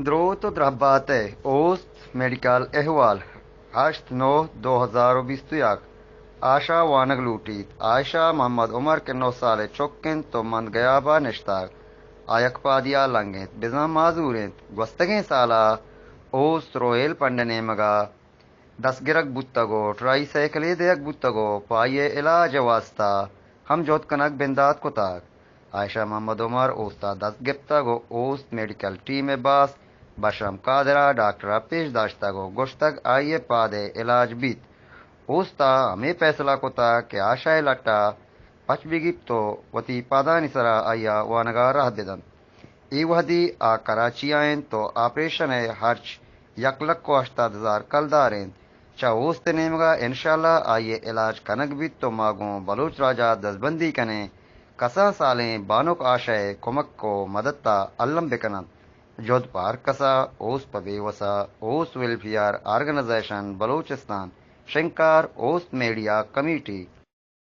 دروت و درہبات ء اوست میڈیکل احوال۔ ہشت نو دو ہزار و بیست و یک۔ آشا وانگ لوٹیت۔ عائشہ محمد عمر کہ نو سال ء چک انت و مند گیاب ء نشتگ، آ یک پادیا لنگ انت، بزاں معذور انت۔ گوستگیں سال ء اوست روہیل پنڈ ء نیمگ ء دستگرگ بوتگ و ٹرائی سائیکلے دئیگ بوتگ و پہ آئی ء علاج ء واستہ ہم جہد کنگ بندات کتگ۔ عائشہ محمد عمر اوست ء دست گپتگ و اوست میڈیکل ٹیم ء باسک بشرم قادر ء ڈاکٹر ء پیش داشتگ و گوشتگ آئی ء پاد ء علاج بیت۔ اوست ء ہمے پیسلہ کتگ کہ عائشہ ء لٹ ء پچ بہ گیپت و وتی پادانی سرا آئی ء وانگ ء راہ بہ دنت۔ اے وہدی آ کراچی ء انت و آپریشن ء ہرچ یک لکھ و ہشتاد ہزار کلدار انت۔ چہ اوست ء نیمگ ء انشاءاللہ آئی ء علاج کنگ بیت و ما گوں بلوچ راج ء دزبندی کنیں، کسان سالیں بانک آشہ ء کمک و مدت ء الم بہ کن انت۔ جہد پہ ہر کس ء، اوست پہ بے وس ء، اوست ویلفیئر آرگنائزیشن بلوچستان، شنکار اوست میڈیا کمیٹی۔